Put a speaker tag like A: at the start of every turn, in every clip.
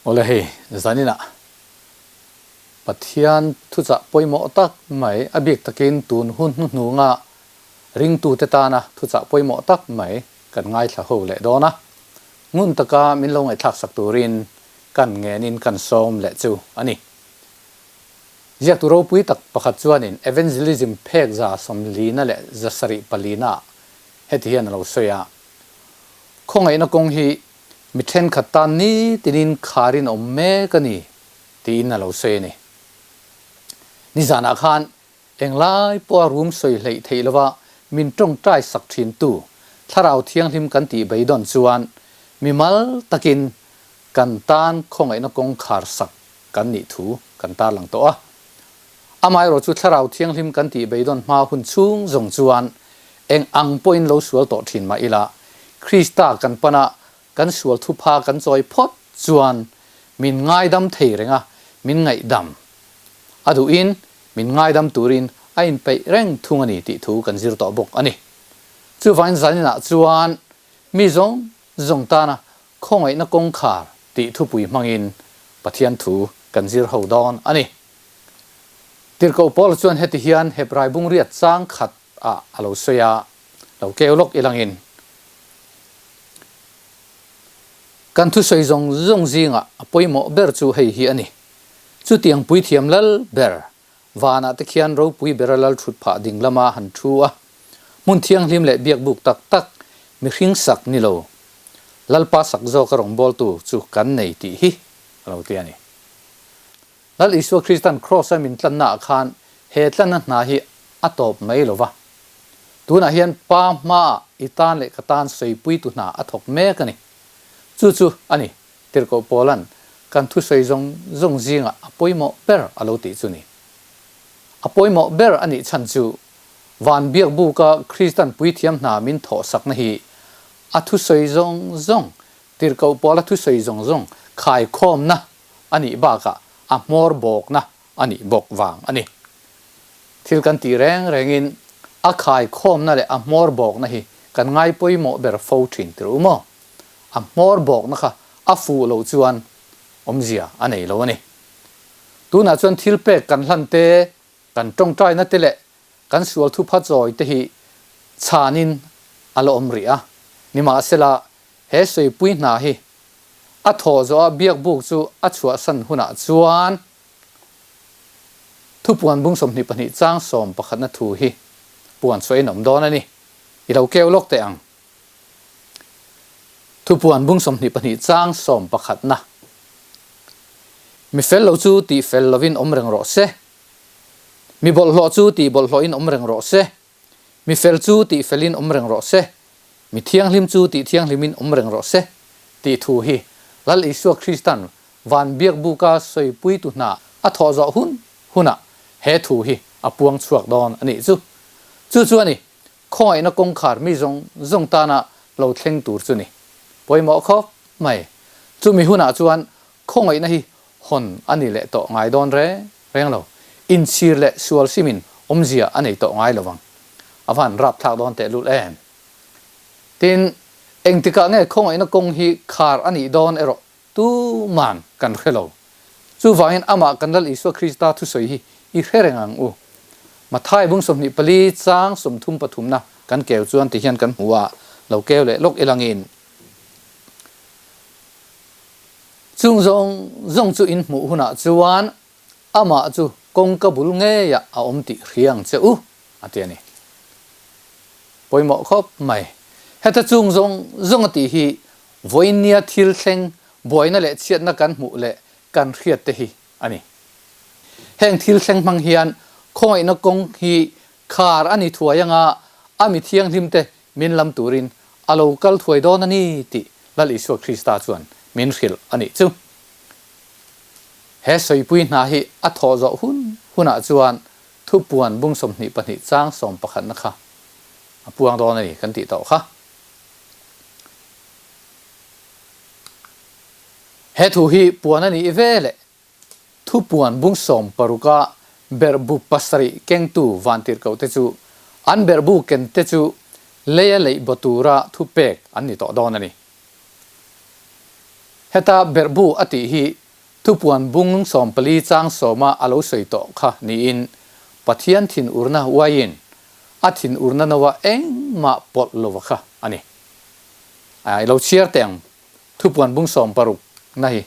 A: Awle hei, zaninah Pathian thuchah pawimawh tak mai, a bik takin tun hun hnuhnunga ringtute tana thuchah pawimawh tak mai kan ngaithla ho leh dawn a. Ngun taka min lo ngaihthlak sak turin kan ngenin kan sawm leh chu a ni. Ziaktu ropui tak pakhat chuanin Evangelism phek 74 leh 74 ah heti hian a lo sawi a, Khawngaihna kawng hi mi thenkhat tan nitinin kharin awm mek a ni tiin a lo sawi a ni. Nizanah khan englai pawha rum sawi hleih theih lova min tawngtai sak thintu Thlarau Thianghlim kan tih beidawn chuan mimal takin kan tan khawngaihna kawng khar sak kan nih thu kan tarlang tawh a. Amaherawh chu Thlarau Thianghlim kan tih beidawn hma hun chhung zawng chuan eng ang pawhin lo sual tawh thin mah ila, Krista kan pana kan sual thupha kan chawi phawt chuan min ngaidam thei reng a, min ngaihdam a duhin min ngaidam turin a inpeih reng thung a ni tih thu kan zir tawh bawk a ni. Chuvangin zaninah chuan mi zawng zawng tana Khawngaihna kawngkhar tih thupui hmangin Pathian thu kan zir ho dawn a ni. Tirhkoh Paula chuan heti hian Hebrai bungriat chang khat ah a lo sawi a, lo keu lawk ilangin, Kan thusawi zawng zawng zingah a pawimawh ber chu hei hi a ni, Chutiang puithiam lal ber vanah te khian ropui bera lal thut phah ding lama han thu a, hmun thianghlim leh biakbuk tak tak mihring sak ni lo, Lalpa sak zawka rawngbawltu chu kan nei tih hi a lo ti a ni. Lal Isua Kristan Kraws-a min tlannaah khan he tlanna hna hi a tawp mai lo va. Tunah hian Pa hmaah i tan leh ka tan sawipuitu hna a thawk mek a ni. Chu chu a ni, Tirhkoh Paula'n kan thusawi zawng zawng zingah a pawimawh ber a lo tih chu ni. A pawimawh ber a nih chhan chu van biakbuka Kristan puithiam hna min thawhsakna hi a thusawi zawng zawng, Tirhkoh Paula thusawi zawng zawng khaikhawmna a nih bakah a hmawr bawkna a nih bawk vang a ni. Thil kan tih reng rengin a khaikhawmna leh a hmawr bawkna hi kan ngai pawimawh ber fo thin tir u maw? A hmawr bawkna kha a fuh loh chuan awmzia a nei lo a ni. Tunah chuan thil pek kan hlan te, kan tawngtaina te leh kan sual thupha chawi te hi chhanin a la awm rih a. Nimahsela, he sawipui hna hi a thawh zawha biakbuk chu a chhuahsan hunah chuan thupuan bung 22 chang 11 na thu hi puan chhuahin a awm dawn a ni. I lo keu lawk teh ang. Thupuan bung 22 chang 11 na. Mi fel lo chu tih fel lovin awm reng rawh se. Mi bawlhhlawh chu tih bawlhhlawhin awm reng rawh se. Mi fel chu tih felin awm reng rawh se. Mi thianghlim chu tih thianghlimin awm reng rawh se tih thu hi Lal Isua Kristan van biakbuka sawipuitu hna a thawh zawh hun hunah he thu hi a puang chhuak dawn a nih chu. Chu chu a ni, khawngaihna kawngkhar mi zawng zawng tana lo thleng tur chu ni. Pawimawh khawp mai. Chumi hunah chuan khawngaihna hi hawn a ni leh tawh ngai dawn reng reng lo. Inchhir leh sual simin awmzia a nei tawh ngai lo vang. A van rapthlak dawn tehlul em? Tin, engtikah nge khawngaihna kawng hi khar a nih dawn erawh tuman kan hre lo. Chuvangin amah kan Lal Isua Krista thusawi hi i hre reng ang u. Mathai bung 24 chang 33 na kan keu chuan ti hian kan hmu a, lo keu leh lawk ilangin. Chung zawng zawng chu in hmuh hunah chuan amah chu kawngka bul ngeiah a awm tih hria ang che u, a ti a ni. Pawimawh khawp mai. Heta chung zawng zawng a tih hi vawinia thil thleng buaina leh chhiatna kan hmuh leh kan hriat te hi a ni. Heng thil thleng hmang hian khawngaihna kawng hi khar a ni thuai anga a mi thianghlim te min lam turin a lo kal thuai dawn a ni tih Lal Isua Krista chuan min hrilh a nih chu. He sawipui hna hi a thawh zawh hun hunah chuan thupuan bung 22 chang 11 na kha a puang dawn a ni kan tih tawh kha. He thu hi puan a nih ve leh thupuan bung 60 a berhbu pasarih kengtu vantirhkoh te chu an berhbu ken te chu leia leih baw tura thupek an ni tawh dawn a ni. Heta berhbu a tih hi thupuan bung 14 chang sawma a lo sawi tawh kha niin Pathian thinurna uaiin a thinurna noa engmah pawlh lova kha a ni. I lo chhiar teh ang thupuan bung 16 na hi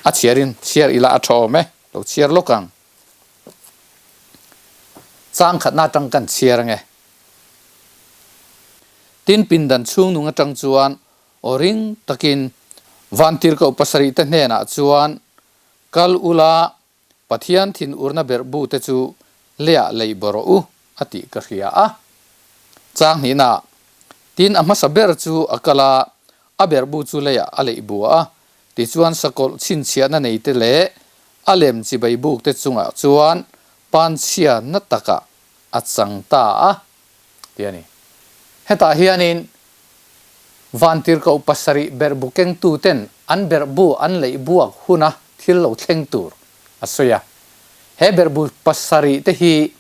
A: a chhiarin chhiar ila a tha awm e, lo chhiar lawk ang. Chang khatna atang kan chhiar ange. Tin pindan chhungnung atang chuan Aw ring takin Vantirhkoh pasarihte hnenah chuan, Kal ula, Pathian thinurna berhbute chu leiah lei baw rawh u, a tih ka hria a. Chang hnihnaah, Tin a hmasa ber chu a kal a, a berhbu chu leiah a leih bua a, tichuan sakawlh chhinchhiahna neite leh a lem chibai bukte chungah chuan panchhia na takah a chang ta a. Tih a ni. Hetah hianin Vantirhkoh pasarih berhbu kengtuten an berhbu an leih buak huna thil lo thleng tur a sawi a. He berhbu pasarih te hi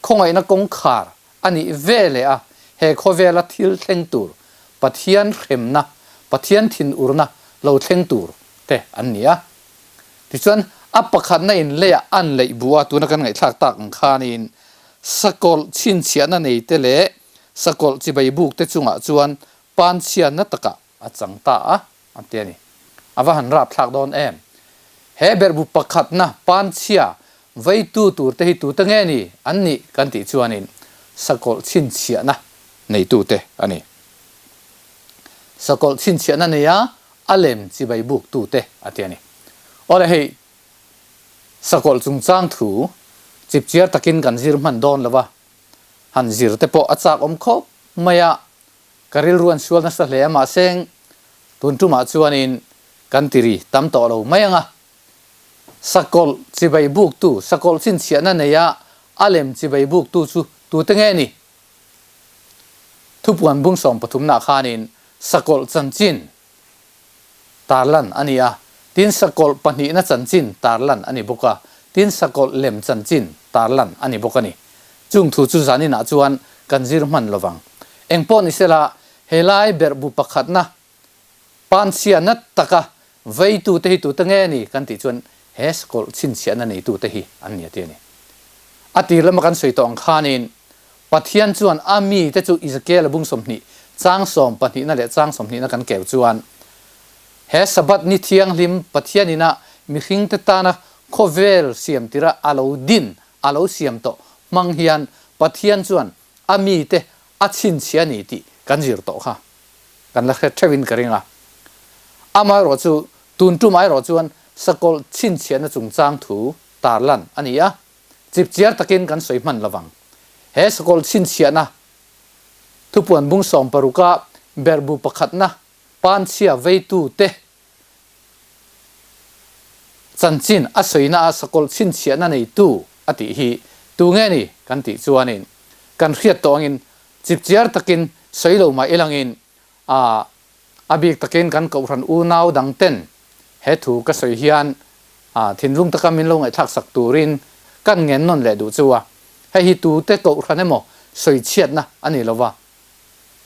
A: khawngaihna kawngkhar a nih ve leh a, he khawvela thil thleng tur, Pathian hremna, Pathian thinurna lo thleng tur te an ni a. Tichuan, a pakhatna in leiah an leih bu a, tuna kan ngaihthlak tak ang khanin sakawlh chhinchhiahna neite leh sakawlh chibai bukte chungah chuan panchhiatna takah a chang ta a, a ti a ni. A va han rapthlak dawn em? He berhbu pakhatna panchhia veitu turte hi tute nge ni an nih kan tih chuanin sakawlh chhinchhiahna neitute a ni. Sakawlh chhinchhiahna neia a lem chibai buktute a ti a ni. Awle hei sakawlh chungchang thu chipchiar takin kan zir hman dawn lo va, han zir te pawh a chak awm khawp mai a, ka rilru an sual nasa hle a mahse tun tumah chuanin kan tiri tam tawh lo mai ang a. Sakawlh chibai buktu, sakawlh chhinchhiahna neia a lem chibai buktu chu tute nge ni? Thupuan bung sawmpathumnah khanin sakawlh chanchin tarlan a ni a, tin sakawlh pahnihna chanchin tarlan a ni bawk a, tin sakawlh lem chanchin tarlan a ni bawk a ni. Chung thu chu zaninah chuan kan zir hman lovang. Engpawh ni sela, helai berhbu pakhatna Panchhiahna taka veitute hi tute nge ni kan tih chuan he sakawlh chhinchhiahna neitute hi an ni a ti a ni. A tir lama kan sawi tawh ang khanin Pathian chuan a mite chu Ezekiel-a bung 20 chang sawm pahnihna leh chang sawmhnihna kan keu chuan he Sabbath ni thianghlim Pathian ina mihringte tana khawvel siam tira a lo din a lo siam tawh hmang hian Pathian chuan a mite a chhinchhiah a ni tih kan zir tawh kha. Kan la hret theuhin ka ring a. Amaherawh chu tun tum erawh chuan sakawlh chhinchhiahna chungchang thu tarlan a ni a, chipchiar takin kan sawi hman lovang. He sakawlh chhinchhiahna thupuan bung 16-a berhbu pakhatna panchhia veitute chanchin a sawina a sakawlh chhinchhiahna neitu a tih hi tu nge ni kan tih chuanin kan hriat tawh angin Chipchiar takin sawi lo mah ilangin a a bik takin kan kohhran unau dang ten he thu ka sawi hian a thinlung taka min lo ngaihthlak sak turin kan ngen nawn leh duh chu a. Hei hi tute kohhran emaw sawi chhiatna a ni lova,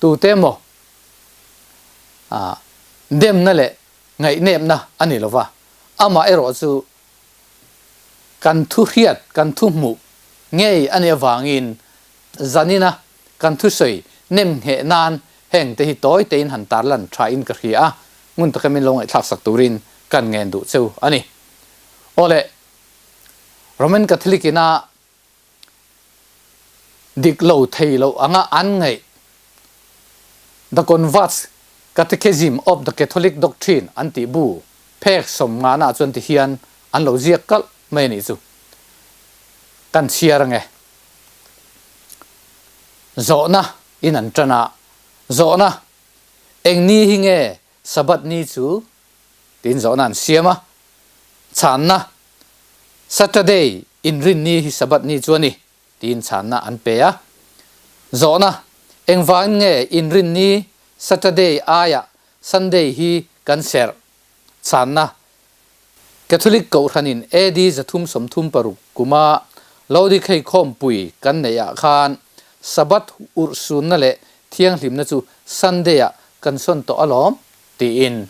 A: tute emaw a demna leh ngaihnepna a ni lova, amah erawh chu kan thu hriat, kan thu hmuh ngei a nih avangin Zanina kan thusawi nem ngheh nan heng te hi tawi tein han tarlan tha in ka hria a, ngun taka min lo ngaihthlak sak turin kan ngen duh cheu a ni. Awle, Roman Catholic ina dik lo thei lo anga an ngaih The Convert's Catechism of the Catholic Doctrine an tih bu phek 50 na chuan ti hian an lo ziak kalh mai a nih chu. Kan chhiar ange. Zawhna in an tan a, Zawhna, Eng ni hi nge Sabbath ni chu? tiin zawhna an siam a. Chhanna, Saturday inrin ni hi Sabbath ni chu a ni, tiin chhanna an pe a. Zawhna, Engvangin nge inrin ni Saturday aiah Sunday hi kan serh? Chhanna, Catholic Kohhranin AD 336 kuma Laodikhei khawmpui kan neih ah khan Sabbath urhsunna leh thianghlimna chu Sunday ah kan sawn tawh alawm tiin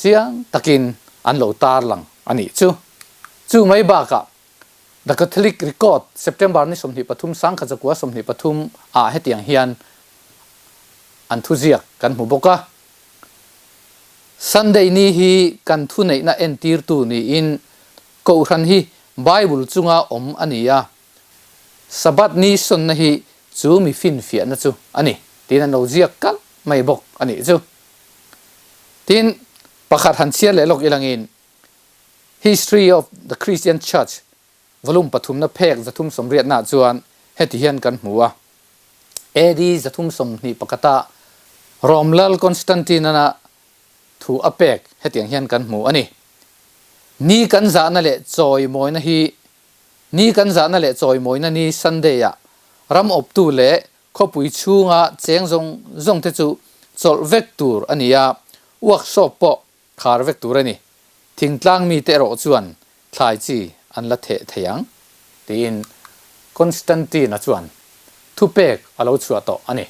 A: chiang takin an lo tarlang a nih chu. Chu mai bakah The Catholic Record September ni 23 1923 ah hetiang hian an thuziak kan hmu bawk a. Sunday ni hi kan thuneihna entirtu niin Kohhran hi Bible chunga awm a ni a, Sabbath ni sawnna hi chu mi finfiahna chu a ni tiin an lo ziak kalh mai bawk a nih chu. Tin, pakhat han chhiar leh lawk ilangin History of the Christian Church volume pathumna phek 380 nah chuan heti hian kan hmu a, AD 321 ah Rom Lal Constantine-a thu a pek hetiang hian kan hmu a ni. Ni kan zahna leh chawimawina hi Ni kan zahna leh chawimawina ni Sunday-ah ram awptu leh khawpui chhunga cheng zawng zawng te chu chawlh vek tur a ni a, workshop pawh khar vek tur a ni. Thingtlang mite erawh chuan thlai chi an la theh thei ang, tiin Constantine-a chuan thupek a lo chhuah tawh a ni.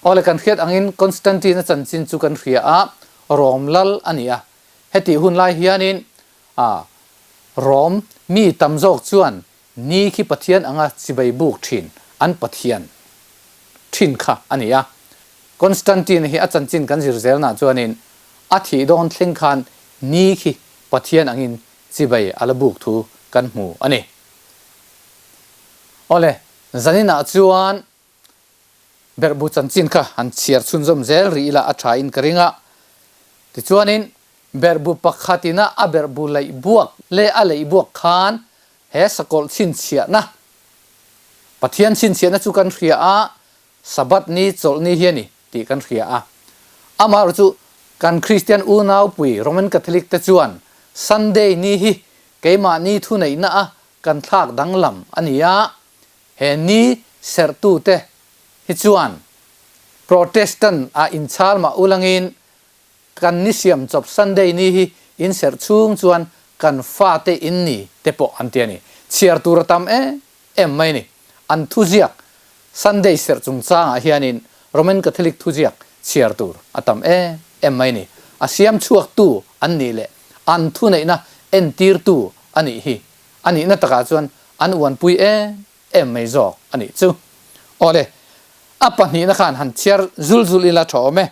A: Awle kan hriat angin Constantine-a chanchin chu kan hria a, Rom lal a ni a. Hetih hun lai hianin a Rom mi tam zawk chuan ni khi Pathian anga chibai buk thin an Pathian thin kha a ni a. Constantine hi a chanchin kan zir zelnah chuanin a thih dawn thleng khan ni khi Pathian angin chibai a la buk thu kan hmu a ni. Awle, zaninah chuan Berhbu chanchin kha han chhiar chhunzawm zel rih ila a tha in ka ring a. Tichuanin berhbu pakhatina a berhbu leih buak leh a leih buak khan he sakawlh chhinchhiahna, Pathian chhinchhiahna chu kan hria a, Sabbath ni chawlh ni hi a ni tih kan hria a. Amaherawhchu chu kan Kristian unaupui Roman Catholic te chuan Sunday ni hi keimahni thuneihna a kan thlak danglam a ni a, He ni serhtute hi chuan Protestant ah inchhal mah ulangin kan ni siam chawp Sunday ni hi in serh chhung chuan kan fate in ni te pawh an ti a ni. Chhiar tur a tam em em mai a ni. An thuziak Sunday serh chungchangah hianin Roman Catholic thuziak chhiar tur a tam em em mai a ni. A siam chhuaktu an nih leh an thuneihna entirtu a nih hi A nihna takah chuan an uanpui em em mai zawk a nih chu. Awle, a pahnihna khan han chhiar zul zul ila tha awm e.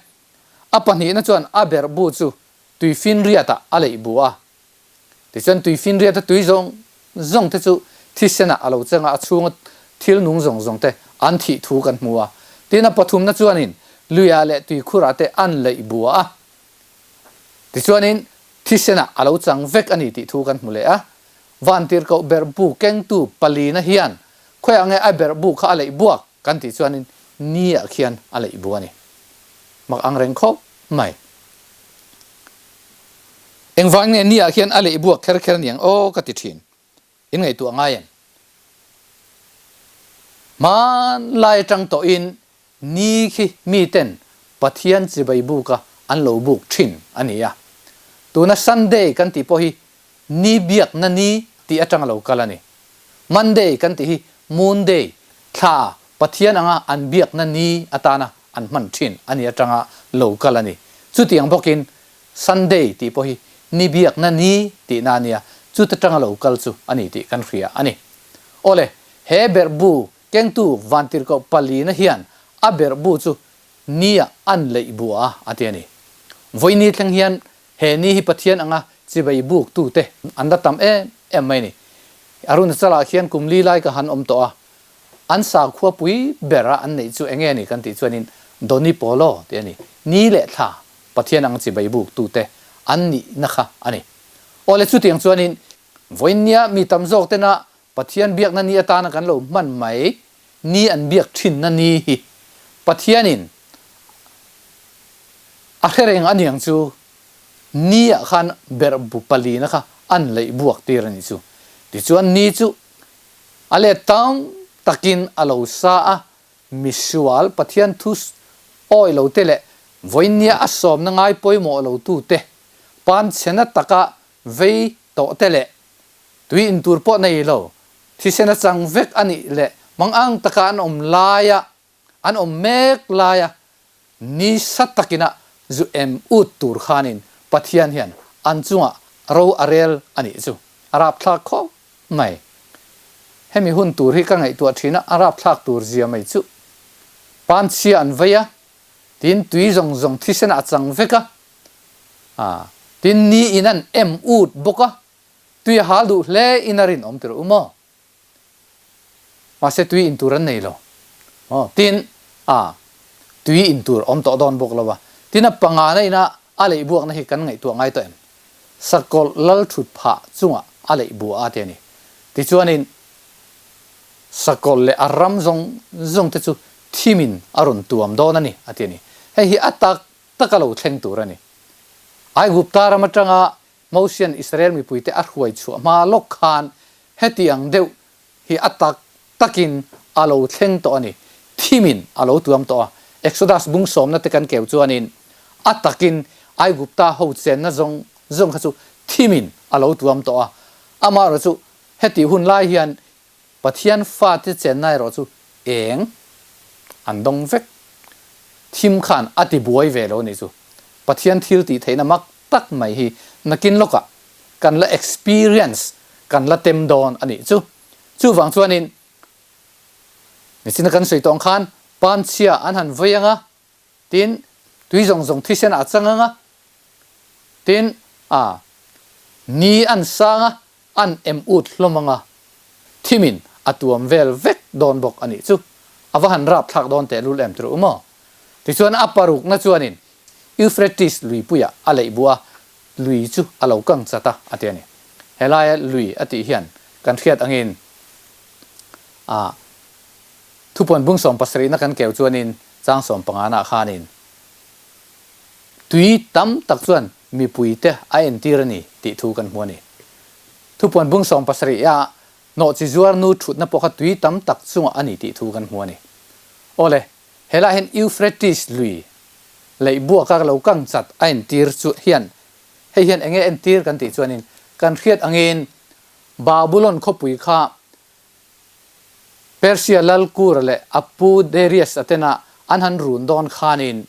A: A pahnihna chuan a berh bu chu tuifinriatah a leih bu a. Tichuan tuifinriata tui zawng zawng te chu thisenah a lo cheng a, a chhunga thil nung zawng zawng te an thih thu kan hmu a. Tin a pathumna chuanin luiah leh tuikhurah te an leih bu a. Tichuanin thisenah a lo chang vek a ni tih thu kan hmu leh a. Vantirhkoh berhbu kengtu palina hian khawiah nge a berhbu kha a leih buak kan tih chuanin ni ah khian a leih bu a ni. Mak ang reng khawp mai. Engvang nge ni ah khian a leih buak kher kher niang aw ka ti thin. In ngaihtuah ngai em? Hmanlai atang tawhin ni khi miten Pathian chibai buka an lo buk thin a ni a. Tuna Sunday kan tih pawh hi ni biakna ni tih atanga lo kal a ni. Monday kan tih hi Moon Day, thla Pathian anga an biakna ni atana an hman thin a ni atanga lo kal a ni. Chutiang bawkin Sunday tih pawh hi ni biakna ni tihna a nia, chuta tanga lo kal chu a ni tih kan hria a ni. Awle, he berhbu kengtu Vantirhkoh palina hian a berhbu chu nia an leih bua a ti a ni. Vawiini thleng hian he ni hi Pathian anga chibai buktute an la tam em em mai a ni. Arunachala khian kum li lai ka han awm tawh a, An sakhua pui bera an neih chu enge ni kan tih chuanin Doni Polo tih a ni. Ni leh thla Pathian ang chibai buk tute an nihna kha a ni. Awle chutiang chuanin vawiinnia mi tam zawk tena Pathian biakna ni atana kan lo hman mai ni an biak thinna ni hi Pathianin a hre reng aniang chu ni ah khan berhbu palina kha an leih buak tir a nih chu. Tichuan ni chu A let tam takin a lo sa a, misual Pathian thu awi lo te leh vawinia a sawmna ngai pawimawh lo tu te, pan chhena taka vei tawh te leh tui in tur pawh nei lo, thisena chang vek a nih leh mangang taka an awm laia an awm mek laia nisa takina zu em ut tur khanin Pathian hian an chungah ro a rel a nih chu. A rapthlak khawp mai. Hemi hun tur hi ka ngaihtuah thin a, a rapthlak tur zia mai chu. Panchhia an vei a, tin tui zawng zawng thisen ah a chang vek a, ah tin ni in an em ut bawk a, tui a hal duh hle in a rinawm tirh u maw? Mahse tui in tur an nei lo. Aw, tin, a, tui in tur awm tawh dawn bawk lo a. Tin, a pangana ina a leih buakna hi kan ngaihtuah ngai tawh em? Sakawlh lal thut phah chungah a leih bua a ti a ni. Tichuanin, sakawlh leh a ram zawng zawng te chu thimin a rawn tuam dawn a ni, a ti a ni. Hei hi a tak taka lo thleng tur a ni. Aigupta ram atanga Mosian Israel mipuite a hruai chhuah hma lawk khan heti ang deuh hi a tak takin a lo thleng tawh a ni. Thimin a lo tuam tawh a. Exodus bung sawmna te kan keu chuanin a takin Aigupta ho chenna zawng zawng kha chu thimin a lo tuam tawh a. Amaherawhchu heti hun lai hian Pathian fate chenna erawh chu eng an dawng vek. Thim khan a ti buai ve lo a nih chu. Pathian thil tih theihna mak tak mai hi nakin lawkah kan la experience, kan la tem dawn a nih chu. Chuvang chuanin nichin a kan sawi tawh ang khan panchhia an han vei ang a, tin tui zawng zawng thisen ah a chang ang a, tin a ni an sang a, An em ut hlawm anga thimin a tuam vel vek dawn bawk a nih chu. A va han rapthlak dawn tehlul em tirh u maw? Tichuan a parukna chuanin Euphrates luipuiah a leih buh a, lui chu a lo kang chat a, a ti a ni. Helaia lui a tih hian kan hriat angin a thupuan bung 70na kan keu chuanin chang sawmpangana khanin Tui tam tak chuan mipuite a entir a ni tih thu kan hmu a ni. Thupuan bung 70 ah nawhchi zuar nu thutna pawh kha tui tam tak chungah a ni tih thu kan hmu a ni. Awle, helaiah hian Euphrates lui leih buaka lo kang chat a entir chu hian hei hian enge entir kan tih chuanin kan hriat angin Babulon khawpui kha Persia lal Kura leh a pu Darius-a tena an han run dawn khanin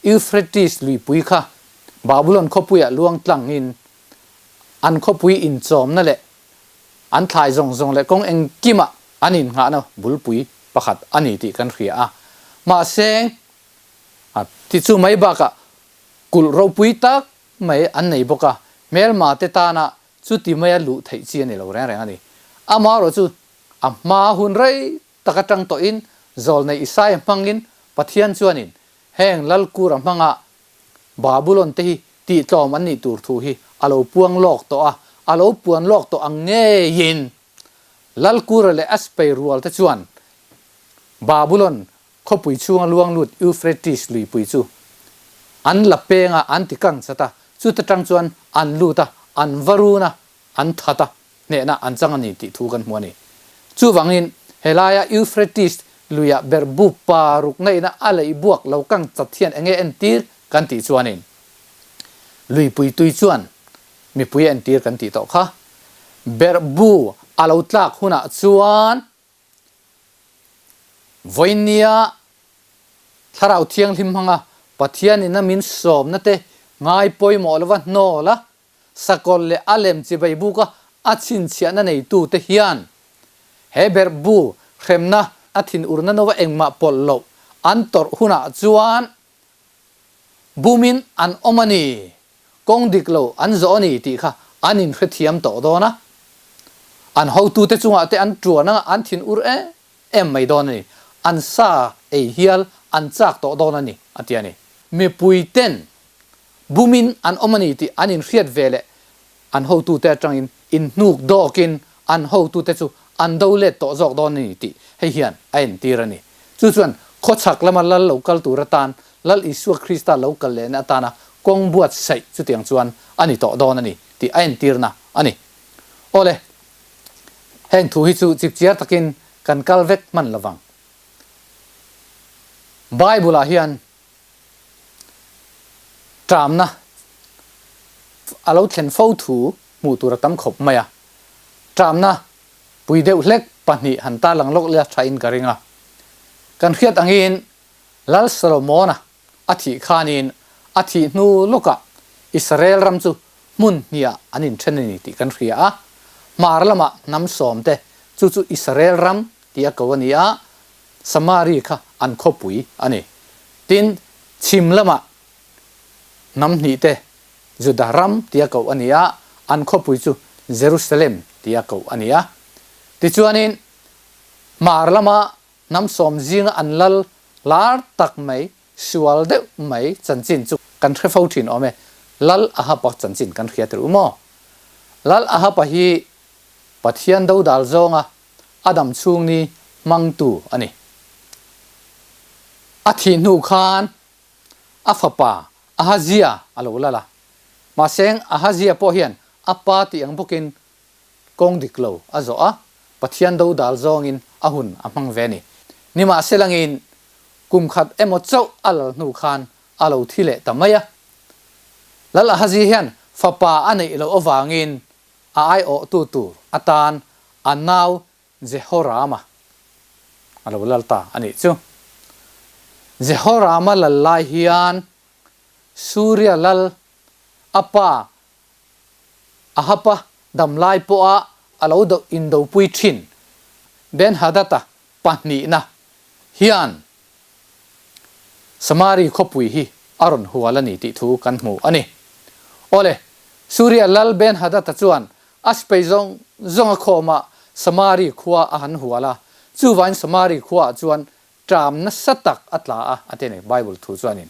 A: Euphrates luipui kha Babulon khawpuiah luang tlangin an khawpui inchawmna leh an thlai zawng zawng leh kawng engkimah an innghahna bulpui pakhat a ni tih kan hria a. Mahse, ti chu mai bakah kulh ropui tak mai an nei bawk a, hmelmate tana Chuti maia luh theih chi a ni lo reng reng a ni. Amaherawh chu a hma hun rei tak atang tawhin Zawlnei Isaia hmangin Pathian chuanin heng Lalkura hmanga Babulon te hi tihtlawm an nih tur thu hi a lo puang lawk tawh a, a lo puan lawk tawh ang ngeiin Lalkura leh a sipai rual te chuan Babulon Khawpui chhunga luang lut Euphrates luipui chu an la peng a, an ti kang chat a, chuta tang chuan an lut a, an va run a, an that a, hnehna an chang a ni tih thu kan hmu a ni. Chuvangin, helaia Euphrates luiah berhbu parukna ina a leih buak lo kang chat hian enge entir kan tih chuanin, luipui tui chuan mipui a entir kan tih tawh kha. Berhbu a lo tlak hunah chuan Vawinia Thlarau Thianghlim hmanga Pathianin a min sawmna te ngai pawimawh lova hnawl a, sakawlh leh a lem chibai buka a chhinchhiahna neitute hian he berhbu hremna a thinurna nova engmah pawlh loh an tawrh hunah chuan Bumin an awm a ni, kawng dik lo an zawh a ni tih kha an inhrethiam tawh dawn a. An hotute chungah te an tuan anga an thin ur em em mai dawn a ni, an sa ei hial an chak tawh dawn a ni, a ti a ni. Mipui ten bumin an awm a ni tih an inhriat ve leh an hotute atangin inhnuk dawkin an hotute chu an do let tawh zawk dawn a ni tih hei hian a entir a ni. Chu chuan khawchhak lama lal lo kal tur atan Lal Isua Krista lo kal lehna atana kawng buatsaih chutiang chuan a ni tawh dawn a ni tih a entirna a ni. Awle, heng thu hi chu chipchiar takin kan kal vek hman lovang. Bible-ah hian Ṭamna a lo thlen fo thu hmuh tur a tam khawp mai a, ṭamna pui deuh hlek pahnih han tarlang lawk ila ṭhain ka ring a. Kan hriat angin Lal Solomona a thih khanin a thih hnu lawkah Israel ram chu hmun hniah an inthen a ni tih kan hria a. Hmar lamah hnam sawmte, chu chu Israel ram tih a ko a ni a, Samari kha an khawpui a ni. Tin, chhim lamah hnam hnihte Juda ram tia koh a ni a, an khawpui chu Jerusalem tia koh a ni a. Tichuanin, hmar lama hnam sawm zinga an lal lar tak mai, sual deuh mai chanchin chu kan hre fo thin awm e. Lal Ahaba chanchin kan hria tir u maw? Lal Ahaba hi Pathian dodal zawnga a dam chhung ni hmangtu a ni. A thih hnu khan a fapa Ahazia a lo lal a. Mahse Ahazia pawh hian a pa tih ang bawkin kawng dik lo a zawh a, Pathian dodal zawngin a hun a hmang ve a ni. Nimahselangin kum khat emaw chauh a lal hnu khan a lo thi leh ta mai a. Lal Ahazi hian fapa a neih loh avangin a aiawhtu tur atan a nau Jehorama a lo lal ta a nih chu. Jehorama lal lai hian Suria lal a pa Ahaba dam lai pawha a lo do indopui thin Ben-Hadad-a pahnihna hian Samari khawpui hi a rawn hual a ni tih thu kan hmu a ni. Awle, Suria lal Ben-Hadad-a chuan a sipai zawng zawng a khawm a, Samari khua a han hual a. Chuvain Samari khuaah chuan ṭam nasa tak a tla a, a ti a ni, Bible thu chuanin.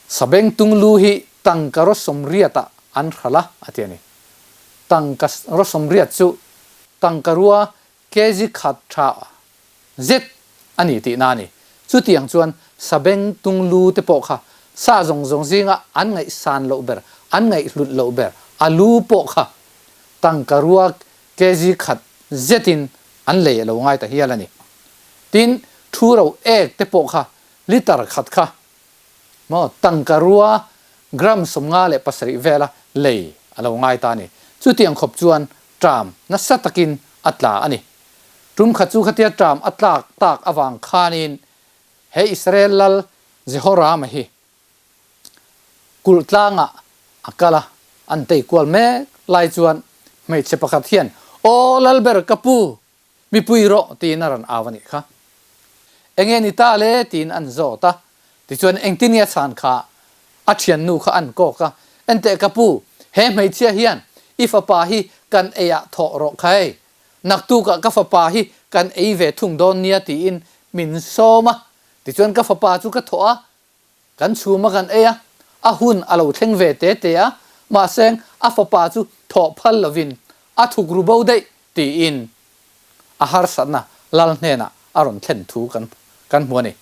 A: Sabengtung lu hi tangka raw sawmriatah an hralh a, a ti a ni. Tangka raw sawmriat chu tangka rua Kg khat tha zet a ni tihna a ni. Chutiang chuan sabeng tung lu te pawh kha sa zawng zawng zinga an ngaihsan loh ber, an ngaihhlut loh ber, a lu pawh kha tangka rua kg khat zetin an lei a lo ngai ta hial a ni. Tin, thu ro ek te pawh kha litre khat kha maw tangka rua gram 57 vela lei a lo ngai ta a ni. Chutiang khawp chuan ṭam nasa takin a tla a ni. Tum khat chu khatia ṭam a tlak tak avang khanin he Israel lal Jehorama hi kulh tlangah a kal a, an tei kual mek lai chuan hmeichhe pakhat hian, Aw Lalber ka pu, Mipui rawh tiin a rawn au a nih kha. Enge ni ta le tiin an zawt a, tichuan engtin nge a chhan kha a thiannu kha an kawk a, Enteh ka pu, he hmeichhia hian i fapa hi kan eiah thawh rawh kha hei, naktukah ka fapa hi kan ei ve thung dawn nia tiin min sawm a, tichuan ka fapa chu ka thawh a, Kan chhum a kan ei a, a hun a lo thleng ve te te a, mahse a fapa chu thawh phal lovin a thuk ru bo daih tiin a harsatna lal hnenah a rawn thlen thu kan kan hmu a ni.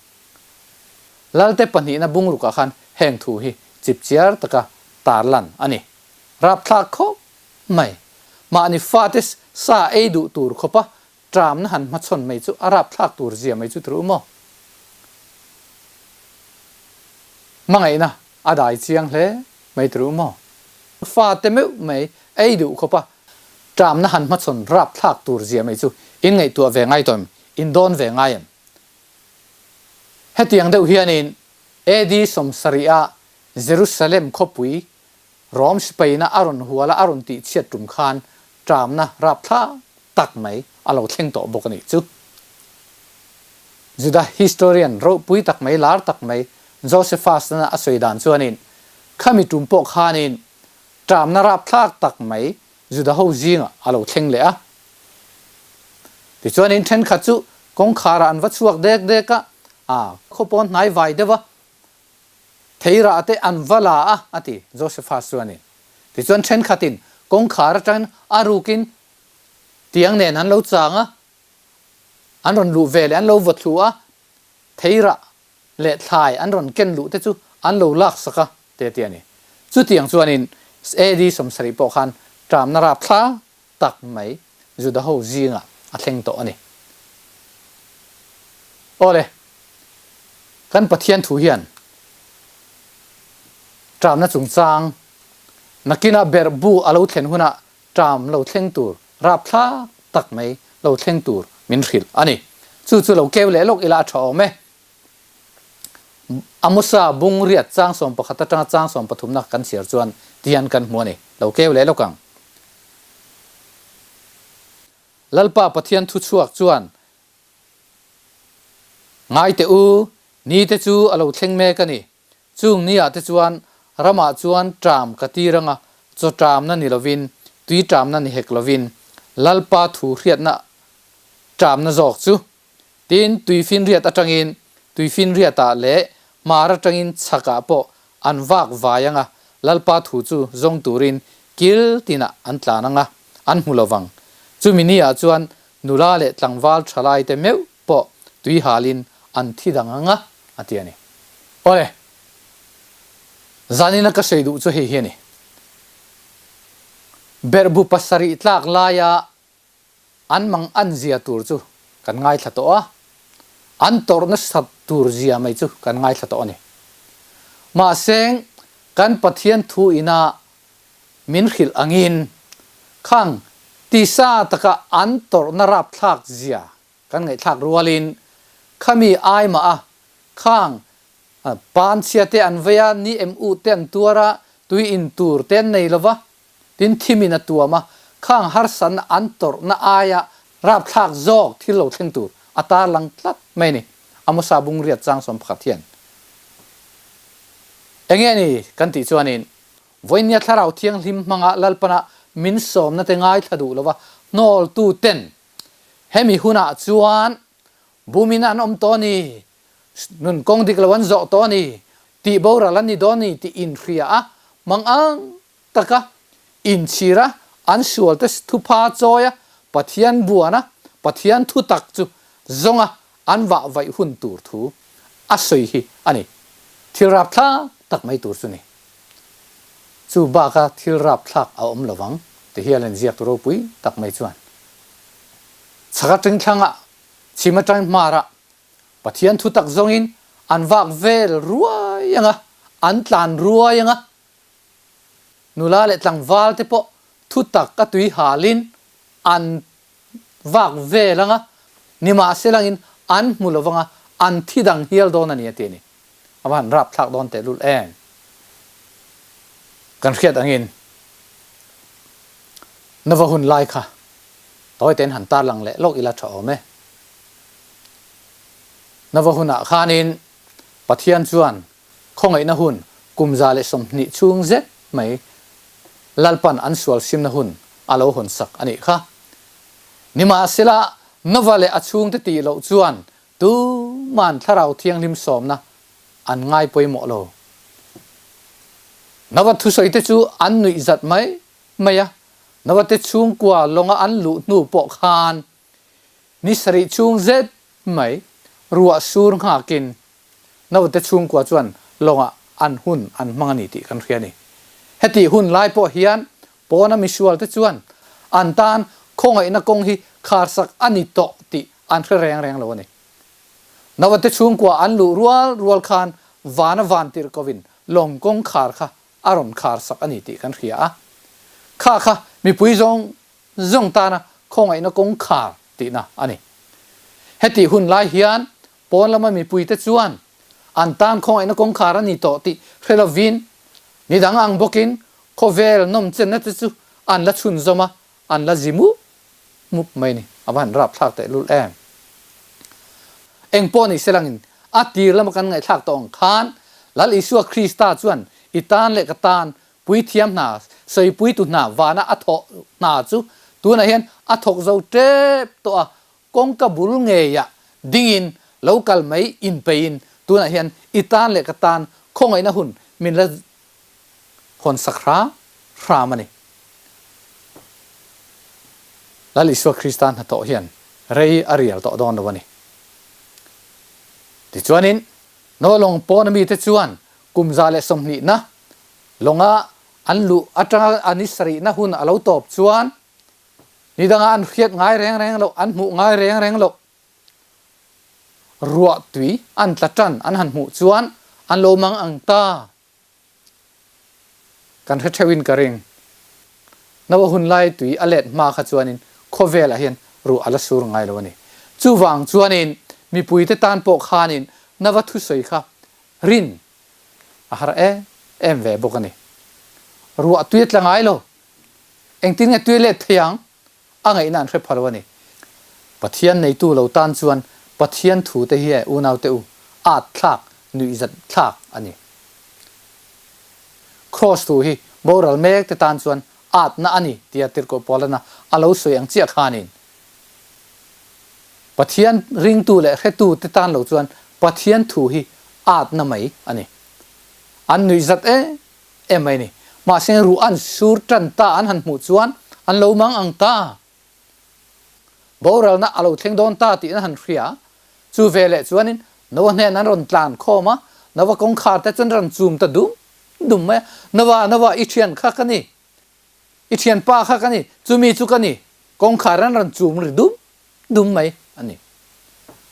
A: Lalte pahnihna bungrukah khan heng thu hi chipchiar taka tarlan a ni. Rapthlak khawp mai. Mahni fate sa ei duh tur khawpa Tramna han hmachhawn mai chu a rapthlak tur zia mai chu tru maw? Hmangaihna a dai chiang hle mai tru maw? Fate meuh mai ei duh khawp a, tramna han hmachhawn rapthlak tur zia mai chu in ngaihtuah ve ngai tawh em? In dawn ve ngai em? Hetiang deuh hianin AD 70 ah Jerusalem khawpui Rom sipaina a rawn hual a, a rawn tihchhiat tum khan ṭamna rapthlak tak mai a lo thleng tawh bawk a nih chu. Juda historian ropui tak mai, lar tak mai Josephus-a a sawi dan chuanin khami tum pawh khanin ṭamna rapthlak tak mai Juda ho zingah a lo thleng leh a. Tichuanin ṭhenkhat chu kawngkharah an va chhuak dek dek a, a khawpawn hnai vai deuh a, Theirah te an va la a, a ti, Josephus chuanin. Tichuan thenkhatin kawngkhar atangin a rukin tiang nen an lo chang a, an rawn luh ve leh an lo vaw thlu a, theirah leh thlai an rawn ken luh te chu an lo laksak a, te a ti a ni. Chutiang chuanin AD 70 pawh khan ṭamna rapthla tak mai Juda ho zingah a thleng tawh a ni. Awle, kan Pathian thu hian ṭamna chungchang nakinah berh bu a lo thlen hunah ṭam lo thleng tur, rapthlak tak mai lo thleng tur min hrilh a ni. Chu chu lo keu leh lawk ila a ṭha awm e. Amosa bung riat chang 11 atanga chang 13 na kan chhiar chuan tihian kan hmu a ni. Lo keu leh lawk ang. Lalpa Pathian thuchhuak chuan Ngai teh u, ni te chu a lo thleng mek a ni. Chung ni ah te chuan ramah chuan ṭam ka tir anga chaw ṭamna ni lovin, tui ṭamna ni hek lovin, Lalpa thu hriatna ṭamna zawk chu. Tin, tuifinriat aṭangin tuifinriatah leh hmar aṭangin chhakah pawh an vak vai anga Lalpa thu chu zawng turin kil tinah an tlan anga an hmu lovang. Chumi ni ah chuan Nula leh tlangval thalaite meuh pawh tui halin an thi dang ang a, a ti a ni. Awle, zanina ka sawi duh chu hei hi a ni. Berhbu pasarih tlak laia an mang an zia tur chu kan ngaithla tawh a, an tawrh nasat tur zia mai chu kan ngaithla tawh a ni. Mahse, kan Pathian thu ina Min hrilh angin, khang tisa taka an tawrhna rapthlak zia kan ngaihthlak rualin khami ai mah a, khang panchhia te an vei a, ni em u te an tuar a, tui in tur te an nei lo va, tin thimin a tuam a, khang harsatna an tawrhna aia rapthlak zawk thil lo thleng tur a tarlang tlat mai a ni, Amosa bungriat chang 11 hian. Enge ni kan tih chuanin Vawinia Thlarau Thianghlim hmanga Lalpana min sawmna te ngaithla duh lova hnawltu ten hemi hunah chuan bumin an awm tawh a ni, nun kawng dik lo an zawh tawh a ni, tih boral an ni dawn a ni tih inhria a, mang ang taka inchhir a, an sual te thupha chawi a, Pathian buan a, Pathian thutak chu zawnga an vah vaih hun tur thu a sawi hi a ni. Thil rapthlak tak mai tur chu ni. Chu baka thil rapthlak a awm lovang ti hial in ziaktu ropui tak mai chuan chhak atang thlangah chhim atang hmarah Pathian thu tak zawngin an vak vel ruai anga an tlan ruai anga nula leh tlangval te pawh thu tak a tui halin an vak vel anga nimahselangin an hmu lovanga an thi dang hial dawn a ni a ti a ni. A va han rapthlak dawn tehlul em? Kan hriat angin Nova hun lai kha tawi tein han tarlang leh lawk ila tha awm e. Nova hunah khanin Pathian chuan khawngaihna hun kum 120 chhung zet mai Lalpan an sual simna hun a lo hawn sak a nih kha. Nimahsela Nova leh a chhungte tih loh chuan Tuman Thlarau Thianghlim sawmna an ngai pawimawh lo. Nova thusawite chu an nuih zat mai mai a, Nova te chhungkua lawnga an luh hnu pawh khan ni sarih chhung zet mai ruah sur nghakin Nova te chhungkua chuan lawngah an hun an hmang a ni tih kan hria a ni. Hetih hun lai pawh hian pawna misualte chuan an tan khawngaihna kawng hi kharsak a ni tawh tih an hre reng reng lo a ni. Naute chhungkua an luh rual rual khan vana van tirh kovin lawng kawngkhar kha a rawn khar sak a ni tih kan hria a. Kha kha mipui zawng zawng tana khawngaihna kawngkhar tihna a ni. Hetih hun lai hian pawn lama mipuite chuan an tan khawngaihna kawngkhar a ni tawh tih hre lovin nidang ang bawkin khawvel nawmchenna te chu an la chhunzawm a, an la zi mup mup mai ni, a va han rapthlak tehlul em. Eng pawh ni selangin a tir lama kan ngaihthlak tawh ang khan Lal Isua Krista chuan i tan leh ka tan puithiam hna, sawipuitu hna vana a thawh hna chu tunah hian a thawk zo tep tawh a, kawngka bul ngeiah dingin lo kal mai inpeiin tunah hian i tan leh ka tan khawngaihna hun min la hawn sak hram hram a ni. Lal Isua Krista hnathawh hian rei a rial tawh dawn lo a ni. Tichuanin, Noa lawng pawna mite chuan kum 120na lawnga an luh atanga a ni sarihna hun a lo tawp chuan ni danga an hriat ngai reng reng loh, an hmuh ngai reng reng loh ruah tui an tla tan an han hmuh chuan an lo mang ang ta. Kan hre theuhin ka ring. Noa hun lai tui a let hma kha chuanin khawvelah hian ruah a la sur ngai lo a ni. Chuvang chuanin mipuite tan pawh khanin Nova thusawi kha. Rin a har em em ve bawk a ni. Ruah tui a tla ngai lo. Engtin nge tui a let thei ang? A ngaihna an hre pha lo a ni. Pathian neitu lo tan chuan Pathian thu te hi e unaute u at thlak, nuihzat thlak a ni. Kraws thu hi boral mek te tan chuan atna a ni tia Tirhkoh Paulana a lo sawi ang chiah khanin Pathian ringtu leh hretu te tan lo chuan Pathian thu hi atna mai a ni. An nuihzat em em mai a ni. Mahse ruh an sur tan ta an han hmuh chuan an lo mang ang ta. Boralna a lo thleng dawn ta tih an han hria. Chu veleh chuanin Noah hnen an rawn tlan khawm a, Noah kawngkhar te chuan rawn chum ta dum dum mai a, Noah, Noah, i thian kha ka ni. I thianpa kha ka ni, chumi chu ka ni. Kawngkhar an rawn chum ri dum dum mai a ni.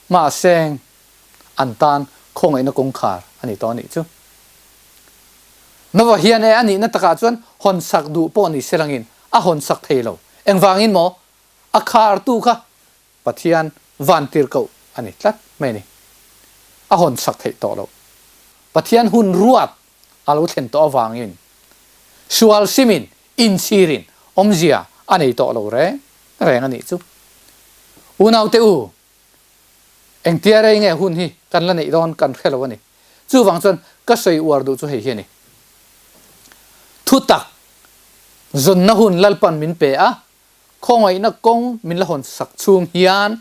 A: Mahse, an tan khawngaihna kawngkhar a ni tawh a nih chu. Nova hian e a nihna takah chuan hawn sak duh pawh ni se langin a hawn sak thei lo. Engvangin maw? A khartu kha Pathian van tirhkoh a ni tlat mai a ni. A hawn sak theih tawh lo. Pathian hun ruat a lo thlen tawh avangin sual simin inchhirin awmzia a nei tawh lo reng reng a nih chu. Unaute u, engtia rei nge hun hi kan la neih dawn kan hre lo a ni. Chuvang chuan ka sawi uar duh chu hei hi a ni. Thutak zawnna hun Lalpan min pe a, khawngaihna kawng min la hawn sak chhung hian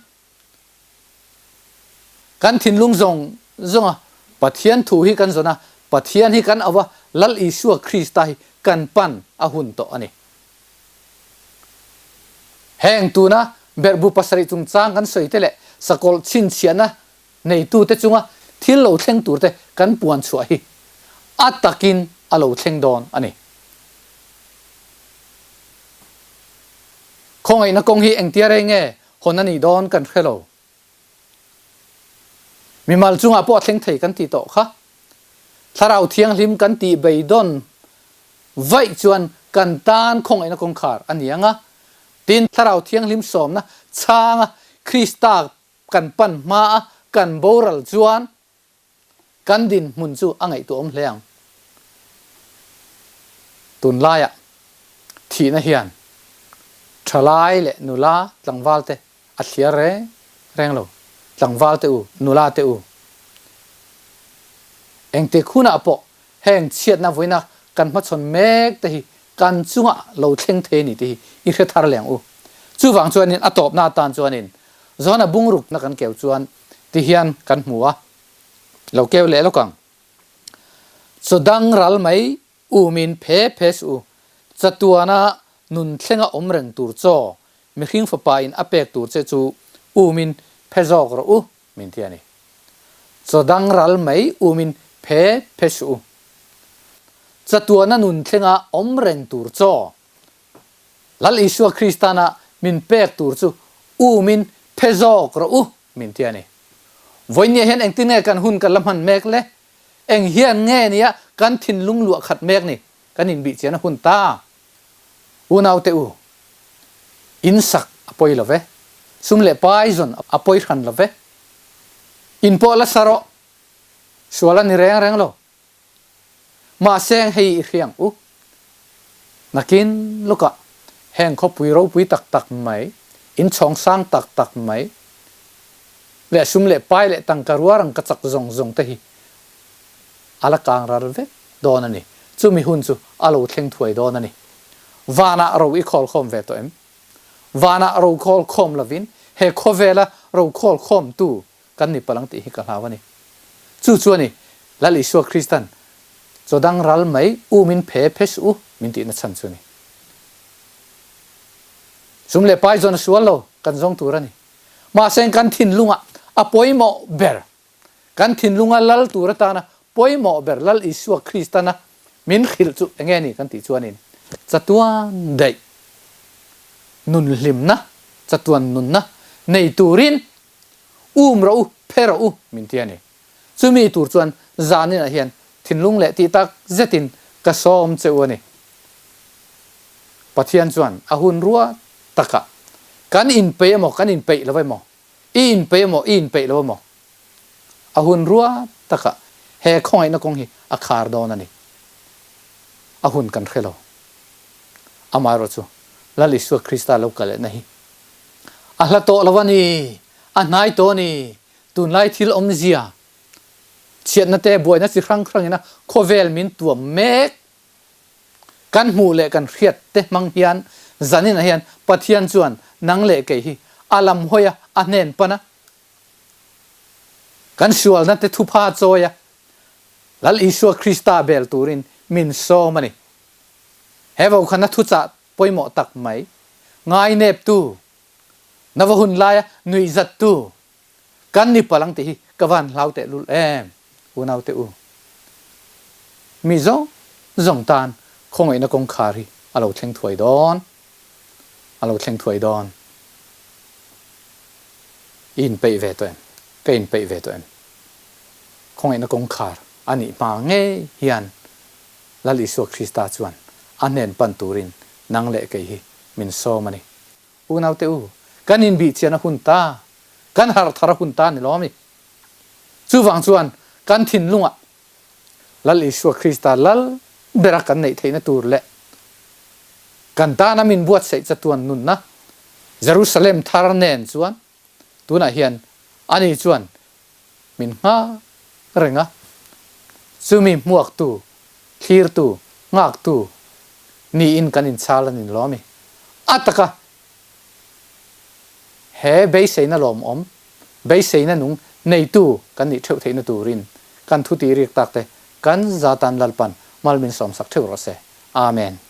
A: Kan thinlung zawng zawnga Pathian thu hi kan zawn a, Pathian hi kan auh a, Lal Isua Krista hi kan pan a hun tawh a ni. Heng tuna berhbu pasarih chungchang kan sawi te leh sakawlh chhinchhiahna neitute chunga thil lo thleng turte kan puan chhuah hi a takin a lo thleng dawn a ni. Khawngaihna kawng hi engtia rei nge hawn a nih dawn kan hre lo. Mimal chungah pawh a thleng thei kan tih tawh kha. Thlarau Thianghlim kan tih beidawn vaih chuan kan tan khawngaihna kawngkhar a ni ang a. Tin, Thlarau Thianghlim sawmna chhanga Krista kan pan hmaa kan boral chuan Kan dinhmun chu a ngaihtuahawm hle ang. Tunlaiah thihna hian thalai leh nula tlangval te a thliar reng reng lo. Tlangval te u, nula te u. Engtik hunah pawh heng chhiatna vawiina kan hmachhawn mek te hi kan chungah lo thleng thei a ni tih hi i hre thar leh ang u. Chuvang chuanin a tawpna atan chuanin Johana bungrukna kan keu chuan Ti hian kan hmu a, lo keu leh lawk ang. Chaw dang ral mai umin phe phe suh u, chatuana nun thlenga awm reng tur chaw mihring fapa in a pek tur che chu umin phe zawk rawh u, min ti a ni. Chaw dang ral mai umin phe phe suh u, chatuana nun thlenga awm reng tur chaw Lal Isua Kristana min pek tur chu umin phe zawk rawh u min ti a ni. Vawinia hian engtin nge kan hun kan la hman mek le? Eng hian nge nia kan thinlung luah khat mek ni? Kan inbihchian a hun ta. Unaute u, in sak a pawi lo ve, sum leh pai zawn a pawi hran lo ve. In pawh la sa rawh, sual a ni reng reng lo. Mahse hei i hriang u. Nakin lukah heng khawpui ropui tak tak mai, inchhawng sang tak tak mai leh sum leh pai leh tangka ruarang ka chak zawng zawng te hi a la kang ral vek dawn a ni. Chumi hun chu a lo thleng thuai dawn a ni. Vanah ro i khawl khawm ve tawh em? Vanah ro khawl khawm lovin he khawvela ro khawl khawmtu kan ni palh ang tih hi ka hlau a ni. Chu chu a ni, Lal Isua Kristan chaw dang ral mai umin phe phe suh u min tihna chhan chu a ni. Sum leh pai zawn a sual lo, kan zawng tur a ni. Mahse kan thinlungah a pawimawh ber, kan thinlunga lal tur atana pawimawh ber Lal Isua Kristana min hrilh chu enge a ni kan tih chuanin chatuan daih nun hlimna, chatuan nunna nei turin Um rawh u, phe rawh u, min ti a ni. Chumi tur chuan zaninah hian thinlung leh tih tak zetin ka sawm che u a ni. Pathian chuan a hun rua takah kan inpeih emaw kan inpeih lo emaw, i inpeih emaw i inpeih lo emaw, a hun rua takah. He khawngaihna kawng hi a khar dawn a ni. A hun kan hre lo. Amaherawh chu Lal Isua Krista lo kal lehna hi a hla tawh lo a ni, a hnai tawh a ni. Tunlai thil awmzia, chhiatna te, buaina chi hrang hrangin a khawvel min tuam mek. Kan hmuh leh kan hriat te hmang hian zaninah hian Pathian chuan nang leh kei hi a lam hawi a, a hnen pan a. Kan sualna te thupha chawi a, Lal Isua Krista bel turin min sawm a ni. He vokhana thuchah pawimawh tak mai, ngaineptu, na va hun laia nuihzattu kan ni palh ang tih hi ka van hlau tehlul em, unaute u. Mi zawng zawng tan khawngaihna kawngkhar hi a lo thleng thuai dawn, a lo thleng thuai dawn. I inpeih ve tawh em? Ka inpeih ve tawh em? Khawngaihna kawngkhar a nih hma ngei hian Lal Isua Krista chuan a hnen pan turin nang leh kei hi min sawm a ni. Unaute u, kan inbihchian a hun ta, kan harh thar a hun ta ni lawm i. Chuvang chuan kan thinlungah Lal Isua Krista lal bera kan neih theihna tur leh kan tana min buatsaih chatuan nunna Jerusalem thar nen chuan tunah hian ani chuan min nghak reng a, chumi hmuaktu, thlirtu, nghaktu niin kan inchhal a ni lawm i. A taka he beiseina lawmawm, beiseina nung neitu kan nih theuh theihna turin kan thu tih rik tak te kan zatan Lalpan mal min sawmsak theuh rawh se. Amen.